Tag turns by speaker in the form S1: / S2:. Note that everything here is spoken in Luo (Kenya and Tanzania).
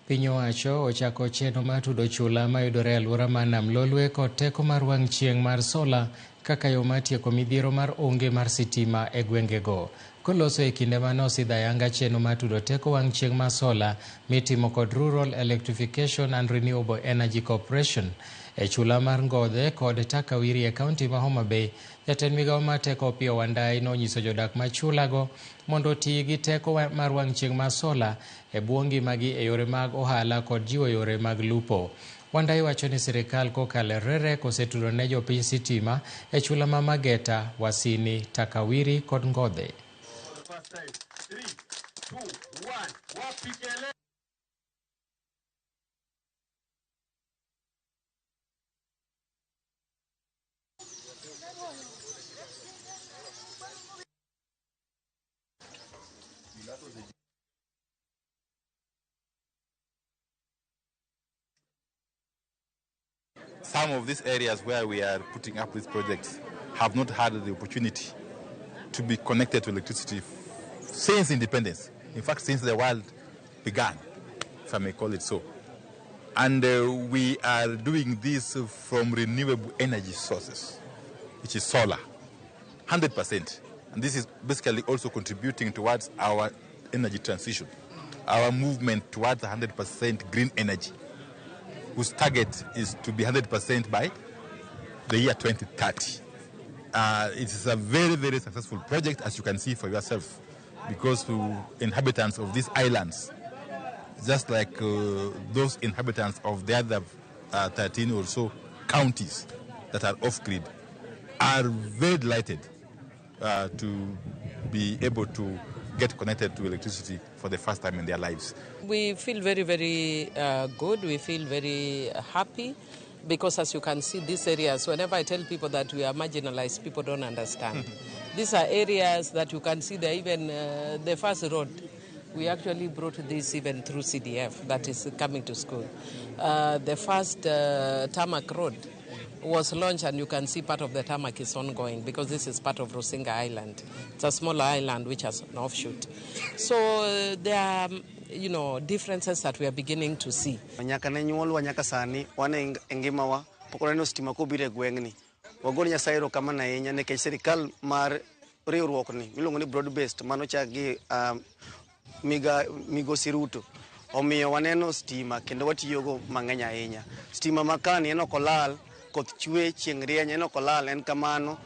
S1: Piny owacho ochako chenro mar tudo chula mayudore e alwora mar Nam Lolwe kod teko mar wang' chieng' mar sola kaka yo mar tieko midhiero mar onge mar sitima e gwengego. Koloso e kinde mane osidho ayanga chenro mar tudo teko wang' chieng' mar sola mitimo kod Rural Electrification and Renewable Energy Corporation e chula mar Ngodhe kod Takawiri e kaunti ma Homa Bay, jatend migawo mar teko Opiyo Wandayi nonyiso jodak ma chulago mondo oti gi teko mar wang' chieng' mar sola e bwo ngimagi e yore mag ohala kod jiwo yore mag lupo. Wandayi wacho ni sirikal kokalo e REREC osetudo ne jopiny sitima e chula ma Mageta, Wasini, Takawiri kod Ngodhe.
S2: Some of these areas where we are putting up these projects have not had the opportunity to be connected to electricity since independence. In fact, since the world began, if I may call it so. And we are doing this from renewable energy sources, which is solar, 100%. And this is basically also contributing towards our energy transition, our movement towards 100% green energy, whose target is to be 100% by the year 2030. It is a very, very successful project, as you can see for yourself, because the inhabitants of these islands, just like those inhabitants of the other 13 or so counties that are off-grid, are very delighted to be able to get connected to electricity for the first time in their lives.
S3: We feel very, very good. We feel very happy because, as you can see, these areas, whenever I tell people that we are marginalized, people don't understand. These are areas that you can see, they're even the first road. We actually brought this even through CDF that is coming to school. The first tarmac road was launched, and you can see part of the tarmac is ongoing because this is part of Rusinga Island. It's a smaller island which has an offshoot. So there are, differences that we are beginning to see.
S4: Nyaka ne nyuolwa nyaka sani wan e ngimawa pok waneno stima kobiro e gweng'ni. Wagolo Nyasaye erokamano ahinya nikech sirikal mar riwruokni miluongo ni broad based manochak gi migosi Ruto omiyo waneno stima kendo watiyogo mang'eny ahinya. Stima makani en ok olal, koth chwe, chieng' rieny, en ok olal, en kamano.